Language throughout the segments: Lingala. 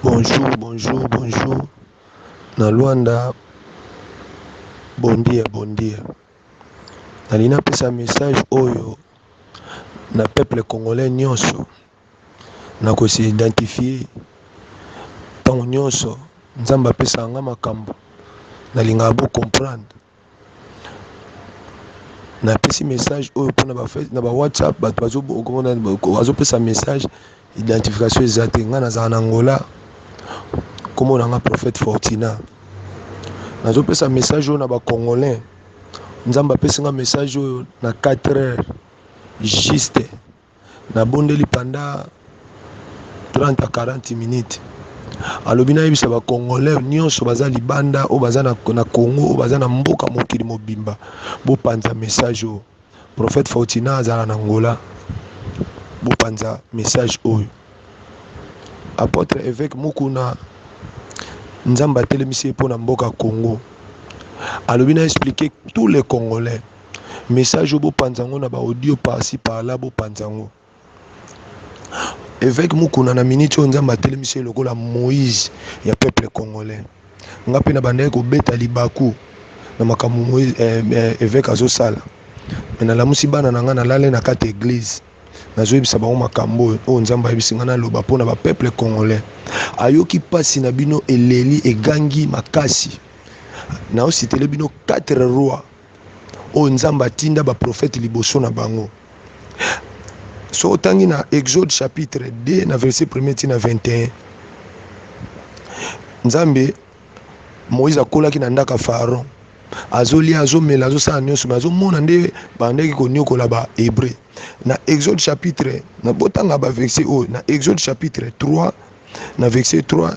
Bonjour, bonjour, bonjour. Na Luanda, bon dia, bon dia. Nalingi napesa message oyo na peuple congolais nyonso na ko se identifier ntango nyonso Nzambe apesaka nga makambo nalingaka bo comprendre. Napesi message oyo mpona ba na ba WhatsApp bato bazopesa message identification eza te. Ngai nazala na Angola, kombo na nga prophète Fortuna. Nazopesa message oyo na ba congolais. Nzambe apesi nga message oyo na 4 heures juste. Nabondeli pendant 30 à 40 minutes. Alobi nayebisa ba congolais nyonso baza libanda oyo baza na, na Congo oyo baza na mboka mokili mobimba bopanza message oyo. Prophète Fortuna azala na Angola, bopanza message oyo. Apotre Evêque Mukuna Nzambe atelemisi ye mpo na mboka Congo. Alobi na expliquer tous les Congolais message oyo bopanza yango na ba audio par-ci par-là, bopanza yango. Evêque Mukuna na minute oyo Nzambe atelemisi ye lokola Moïse ya peuple congolais. Nga mpe na bandaki kobeta libaku na makambo Moïse, évêque azosala. Mais nalamusi bana na nga nalale na kati église. Nazoyebisa bango makambo oyo oyo Nzambe ayebisi nga naloba mpo na ba peuple congolais. Ayoki mpasi na bino eleli egangi makasi. Naositele bino 4 rois oyo Nzambe atinda ba prophète liboso na bango. So otangi na Exode chapitre 2 na verset 1 ti na 21, Nzambe Moïse akolaki na ndako ya Pharaon, azolia azomela azosala nyonso, me azomona nde bandaki konyokola ba hébreu. Na Exode chapitre na botanga ba verset oyo na Exode chapitre 3 na verset 3,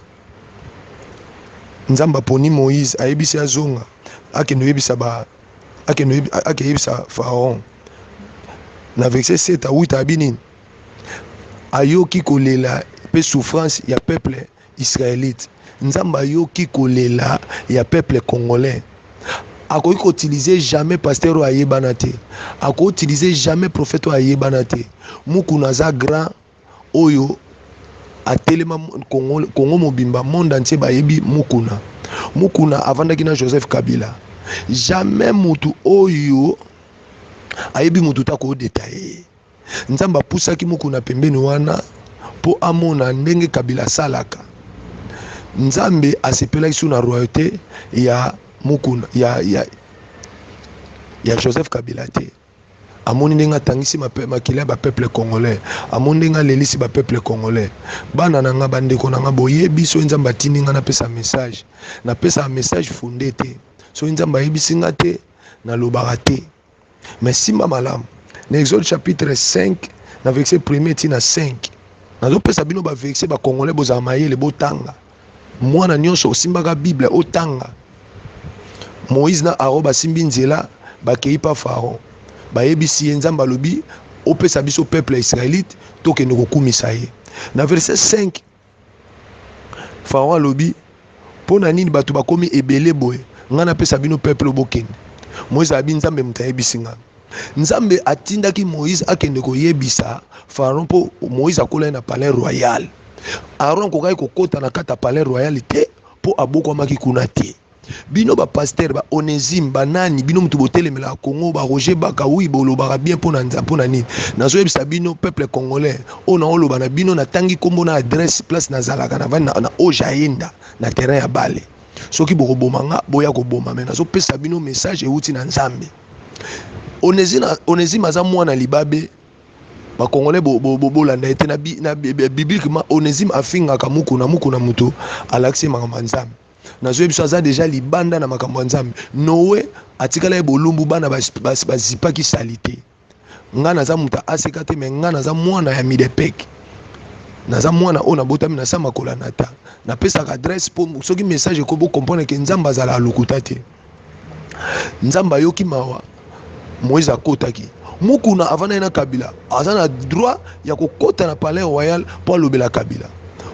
Nzambe aponi Moïse ayebisi azonga akende oyebisa ba akende akeyebisa Pharaon. Na verset 7 à 8 abi nini? Ayoki kolela pe souffrance ya peuple israélite. Nzambe ayoki kolela ya peuple congolais. Akoki koutiliser jamais pasteur oyo ayebana te, akoutiliser jamais prophète oyo ayebana te. Mukuna aza grand oyo atelema Congo, Congo mobimba, monde entier bayebi Mukuna. Mukuna avandaki na Joseph Kabila. Jamais mutu oyo ayebi mutu ta ko détailler. Nzambe apusaki Mukuna pembeni wana po amona ndenge Kabila asalaka. Nzambe asepelaki su na royauté ya Mukuna ya Joseph Kabila te. Amoni ndenge atangisi makila ya ba peuple congolais, amoni ndenge alelisi ba peuple congolais. Bana na nga, bandeko na nga, boyebi soki Nzambe atindi nga napesa message, napesaka message fondé te. Soki Nzambe ayebisi nga te, nalobaka te. Mais simba malamu na Exode chapitre 5 na verset 1 ti na 5, nazopesa bino ba verset. Ba congolais bozala mayele, botanga. Mwana nyonso osimbaka Bible otanga. Moïse na Aaron basimbi nzela bakei pa Pharaon, bayebisi ye Nzambe alobi opesa biso peuple israélite tokende kokumisa ye. Na verset 5 Pharaon alobi mpo na nini bato bakomi ebele boye, ngai napesa bino peuple bokende. Moïse abi Nzambe moto ayebisi nga. Nzambe atindaki Moïse akende koyebisa Pharaon mpo Moïse akolaki na palais royal. Aaron akokaki kokota na kati ya palais royal te mpo abokwamaki kuna te. Bino ba pasteur ba Onesime banani bino mutu botelemelaka Congo ba Roger Baka oui bolobaka bien pona nza pona nini? Nazoyebisa bino peuple congolais oyo naoloba na bino natangi kombo na adresse place nazalaka na vandi na, na Ojaenda na terrain ya bale. Soki bokoboma nga boya koboma, mais nazopesa bino message euti na Nzambe. Onesime, Onesime aza mwana libabe. Ba congolais bolanda ye te na bibliquement Onesime afingaka Mukuna, Mukuna mutu alakisi makambo ya Nzambe. Nazoyebi biso aza deja libanda na makambo ya Nzambe. Noé atikala ye bolumbu, bana bazipaki salité. Nga naza moto aseka te, me nga naza mwana ya midepek, naza mwana oyo nabotami na sa makolo na ta. Napesaka adresse mpo soki message eko bocomprendre ke Nzambe azala lokuta te. Nzambe ayoki mawa, Moïse akotaki. Mukuna avandaki na Kabila, aza na droit ya kokota na palais royal mpo alobela Kabila.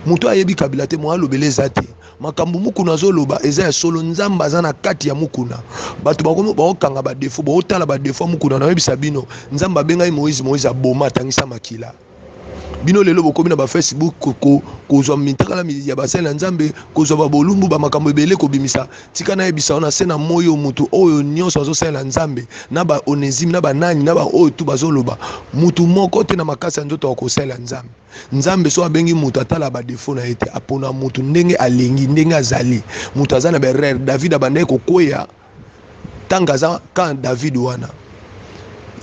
Moto ayebi Kabila te, mo alobela eza te. Makambo Mukuna azoloba eza ya solo. Nzambe aza na kati ya Mukuna. Bato bakokanga ba défaut, baotala ba défaut Mukuna. Nayebisa bino, Nzambe abengai Moïse, Moïse aboma atangisa makila. Bino lelo bokomi na ba Facebook kozwa mitakala ya basali na Nzambe, kozwa ba bolumbu ba makambo ebele kobimisa. Tika nayebisa yo na se na moi oyo mutu oyo nyonso azosalela Nzambe na ba Onesime na ba nani na ba oyo tu bazoloba, mutu moko te na makasi ya nzoto akosalela Nzambe. Nzambe so abengi mutu atala ba défaut na ye te, apona mutu ndenge alingi, ndenge azali. Mutu aza na ba erreur. David abandaki kokweya ntango aza kan David wana.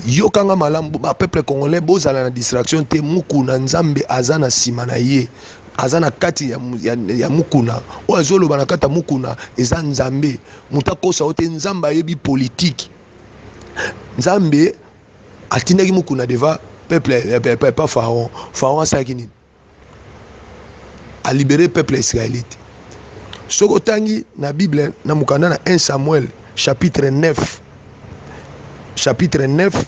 Yokanga malamu ba peuple congolais, bozala na distraction te. Mukuna Nzambe aza na nsima na ye, aza na kati ya Mukuna. Oyo azoloba na kati ya Mukuna eza Nzambe. Moto akosa yo te, Nzambe ayebi politike. Nzambe atindaki Mukuna devant peuple pa Pharaon. Pharaon asalaki nini? Alibérer peuple israélite. Soki otangi na Bible na mokanda na 1 Samuel chapitre 9, chapitre 9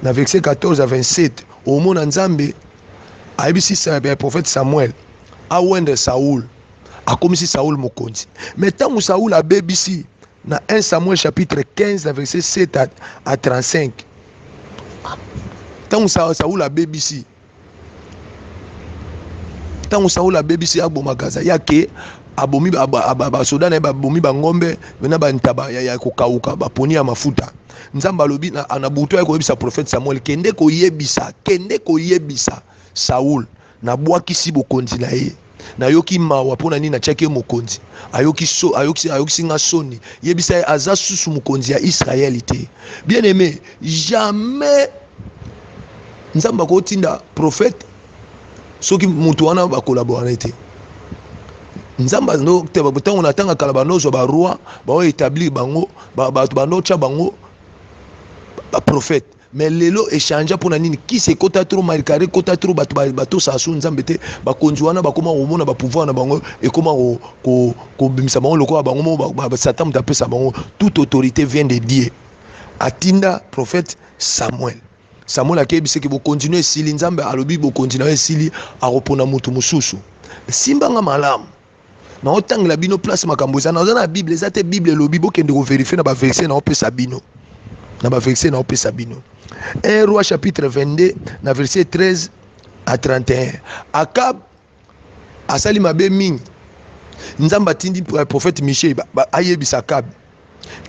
na verset 14 à 27, omona Nzambe ayebisi prophète Samuel aoindre Saoul, akomisi Saoul mokonzi. Mais ntango Saoul abebisi na 1 Samuel chapitre 15 na verset 7 à 35, ntango Saoul abebisi, ntango Saoul abebisi, aboma Gaza yake, abomi basoda na ye, babomi bangombe na bantaba ya kokauka, baponi ya mafuta. Nzambe alobi na butu ya koyebisa prophète Samuel: "Kende koyebisa, kende koyebisa Saul, nabwakisi bokonzi na ye. Nayoki mawa mpona nini natiaki ye mokonzi. Ayoki so, ayokisi nga soni. Yebisa ye aza susu mokonzi ya Israele te." Bien aimé, jamais Nzambe akotinda prophète soki motu wana bacollaborer na te. Nzambe, ntango na ntango kala, banozwa baroi baoétablir bango, bato banotya bango baprophète. Mais lelo échange. Mpona nini? Kisi ekota trop, malkare ekota trop, bato batosaka so Nzambe te. Bakonzi wana bakóma komona bapouvoir na bango ekóma kobimisa bango lokola bango mo Satan moto apesa bango. Toute autorité vient de Dieu. Atinda prophète Samuel. Samuel akeyebisaki: "Bokontinue, esili. Nzambe alobi bokonzi na yo esili, akopona motu mosusu." Simbanga malamu, naotangela bino place makambo eza. Naza na Bible, eza te Bible elobi, bokende kovérifier na baverset naopesa bino, na baverset naopesa bino. 1 Roi chapitre 22 na verset 13 à 31. Akab asali mabe mingi. Nzambe atindi prophète Michée ayebisa Akab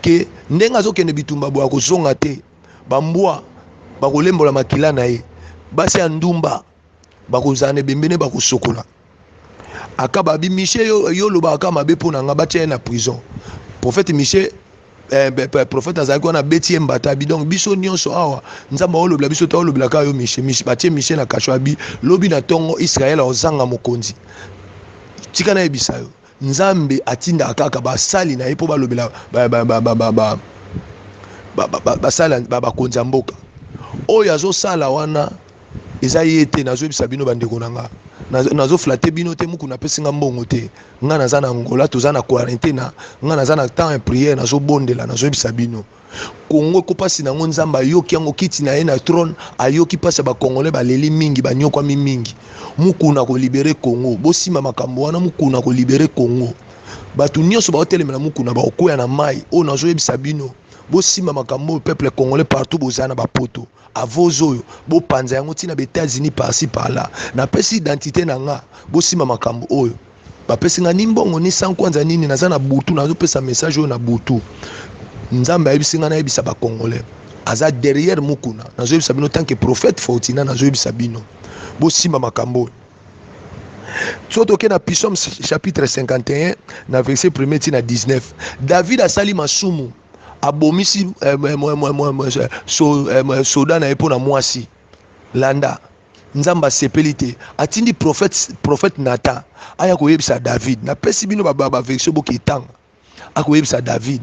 ke ndenge azokende bitumba boye, akozonga te. Bambwa bakolembola makila na ye, basi ya ndumba bakozala na ebembe ne bakosokola. Akab abi: "Michée, yo olobaka mabe mpo na nga." Batia ye na prison. Prophète Michée, prophète azalaki wana, abeti ye mbata, abi: "Donc biso nyonso awa, Nzambe aolobela biso te, aolobelaka yo Michée?" Batie Michée na kasho. Abi: "Lobi na ntongo Israele aozanga mokonzi." Tika nayebisa yo, Nzambe atindaka kaka basali na ye mpo balobela basala bakonzi ya mboka. Oyo azosala wana eza ye te. Nazoyebisa bino, bandeko na nga, nazoflatter bino te. Muku napesi nga mbongo te. Nga naza na Angola, toza na quarantaine. Nga naza na temps ya prière, nazobondela. Nazoyebisa bino, Kongo ekopasi nango, Nzambe ayoki yango. Kiti na ye na trône, ayoki mpasi ya bacongolais. Baleli mingi, banyokwami mingi. Mukuna kolibérer Kongo, bosimba makambo wana. Mukuna kolibérer Kongo, bato nyonso baotelemela Mukuna bakokwea na mai. Oyo nazoyebisa bino, bosimba makambo oyo. Peuple congolais partout bozala na bapoto, avozo oyo bopanza yango ntina baÉtats-Unis, par-ci par-là. Napesi identité na nga, bosimba makambo oyo. Bapesi nga ni mbongo ni sans kwanza nini. Naza na butu, nazopesa message oyo na butu. Nzambe ayebisi nga nayebisa bacongolais, aza derrière Mukuna. Nazoyebisa bino tant que prophète Fortina, nazoyebisa bino, bosimba makambo oyo. So toke na Psaume chapitre 51 na verset premier ti na 19. David asali masumu, abomisi soda na ye mpo na mwasi. Landa, Nzambe asepeli te, atindi prophète Nathan aya koyebisa David. Napesi bino baversion, boki etanga. Akoyebisa David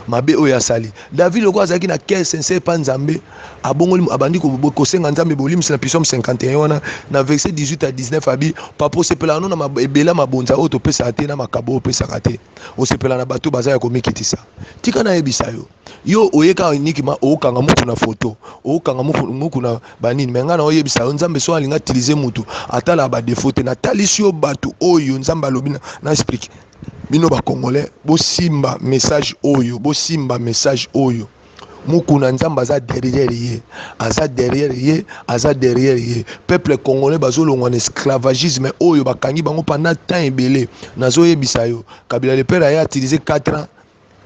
mabe oyo asali. David, lokola azalaki na cœur sincère mpa Nzambe, abongoli, abandi kosenga Nzambe bolimisi. Na Psaume 51 wana na verset 18 à 19, abi: "Papa, osepelaka no na ebele mabonza oyo topesaka te, na makabo oyo opesaka te. Osepela na bato baza ya komikitisa." Tika nayebisa yo, yo oyeka nikima okanga mutu na foto, okanga muku na banini. Me ngai na oyebisa yo, Nzambe so alinga utiliser mutu, atala badéfaut te. Natalisi yo bato oyo Nzambe alobi na explique bino. Bacongolais, bosimba message oyo, bosimba message oyo. Mukuna, Nzambe aza derrière ye, aza derrière ye, aza derrière ye. Peuple congolais bazolongwa na esclavagisme oyo bakangi bango pendant temps ebele. Nazoyebisa yo, Kabila le père aye utiliser 4 ans,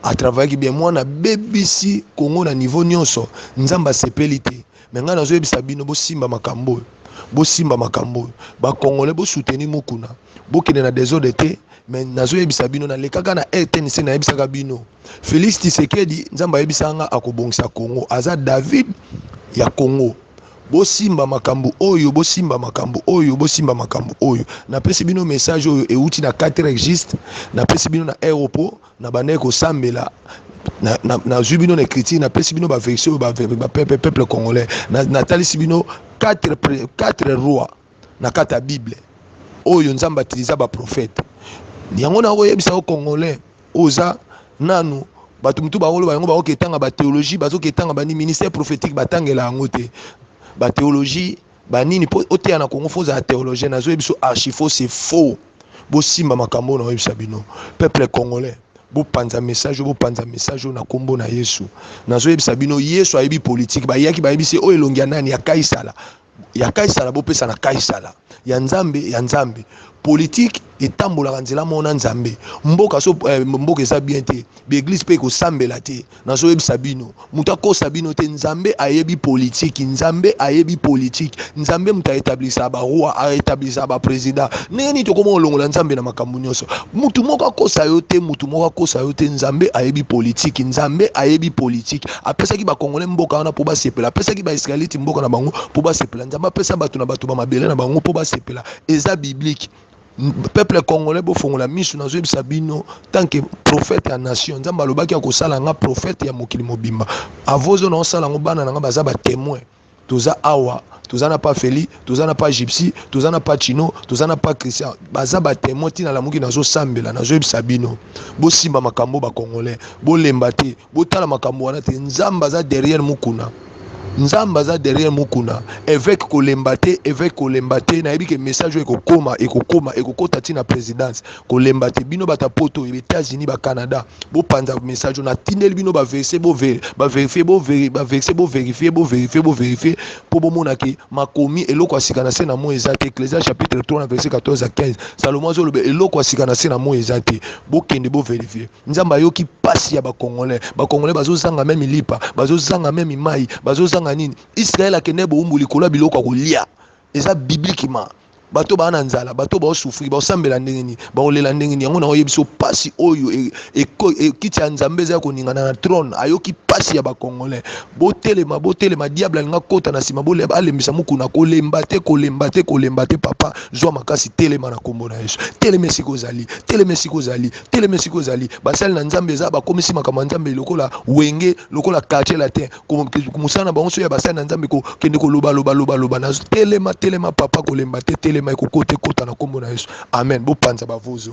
atravaillaki bien. Mwana abebisi Congo na niveau nyonso, Nzambe asepeli te. Me ngai nazoyebisa bino, bosimba makambo oyo, bosimba makambo oyo. Bacongolais, bosoutenir Mukuna, bokende na désordre te. Me nazoyebisa bino, nalekaka na RTNC, nayebisaka bino, Félix Tshisekedi, Nzambe ayebisaka nga akobongisa Congo, aza David ya Congo. Bosimba makambo oyo, bosimba makambo oyo, bosimba makambo oyo. Napesi bino message oyo euti na 4 heures juste. Napesi bino na aéroport, na bandaki kosambela, nazwi bino na écriture, napesi bino baversion oyo. Bapeuple congolais, natalisi bino 4 roi na kati ya Bible oyo Nzambe atiliza baprophète. Yango nakoyebisa yo, Congolais, oza nanu bato motu bakoloba yango, bakoki etanga bathéologie, bazoki etanga bani ministère prophétique, batangela yango te, bathéologie banini. Mpo oteya na Congo, faut ozala théologien. Nazoyebi biso archi faux, c'est faux. Bosimba makambo oyo naoyebisa bino. Peuple congolais, bopanza message oyo, bopanza message oyo na nkombo na Yesu. Nazoyebisa bino, Yesu ayebi politike. Bayaki, bayebisi oyo elongi ya nani? Ya Kaisala. Ya Kaisala bopesa na Kaisala, ya Nzambe ya Nzambe. Politike etambolaka nzela moko na Nzambe. Mboka so mboka eza bien te, baeglise mpe ekosambela te. Nazoyebisa bino, moto akosa bino te. Nzambe ayebi politike, Nzambe ayebi politike. Nzambe moto aétablisaka baroi, aétablisaka baprésident. Ndenge nini tokoma kolongola Nzambe na makambo nyonso? Mutu moko akosa yo te, mutu moko akosa yo te. Nzambe ayebi politike, Nzambe ayebi politike. Apesaki bakongole mboka wana mpo basepela, apesaki baisraélite mboka na bango mpo basepela. Nzambe apesa bato na bato bamabele na bango mpo basepela. Eza biblique. Peuple congolais, bofongola miso. Nazoyebisa bino, tant que prophète ya nation, Nzambe alobaki akosala nga prophète ya mokili mobimba. Avozo naosala yango, bana na nga baza batémoin. Toza awa, toza na pa Feli, toza na pa Gypsy, toza na pa Chino, toza na pa Christian, baza batémoin. Ntina lamuki, nazosambela. Nazoyebisa bino, bosimba makambo. Bacongolais, bolemba te, botala makambo wana te. Nzambe aza derrière Mukuna, Nzambe aza derrière Mukuna. Évêque, kolemba te. Évêque, kolemba te. Nayebi ke message oyo ekokoma, ekokoma, ekokota ntina présidence. Kolemba te. Bino bato ya Poto, États-Unis, bacanada, bopanza message oyo. Natindeli bino baverset, bavérifier, baverset, bovérifier, bovérifier, bovérifier, mpo bomona ke makomi, eloko ya sika na se na moi eza te. Ecclésiaste chapitre 3 na verset 14 à 15, Salomo azoloba, eloko ya sika na se na moi eza te. Bokende bovérifier. Nzambe ayoki pasi ya bacongolais. Bacongolais bazozanga même lipa, bazozanga même mai, bazozanga nini. Israel akende bowumbu likolo ya biloko ya kolia. Eza bibliquement. Bato baa na nzala, bato baosouffrir, baosambela ndenge nini? Baolela ndenge nini? Yango na oyebi biso pasi oyo ekiti ya Nzambe eza ya koningana na trône. Ayoki pasi ya bacongolais. Botelema, botelema. Diable alinga kota na nsima, alembisa Mukuna. Kolemba te, kolemba te, kolemba te. Papa, zwa makasi, telema na nkombo na Yesu. Telema esika ozali, telema esika ozali, telema esika ozali. Basali na Nzambe eza bakomisi makambo ya Nzambe lokola wenge, lokola Quartier Latin. Mosala na bango so ya basali na Nzambe, kokende koloba, lobaloba. Na telema, telema papa, kolemba te, telema. Ekokota, ekota na nkombo na Yesu. Amen. Bopanza bavozo.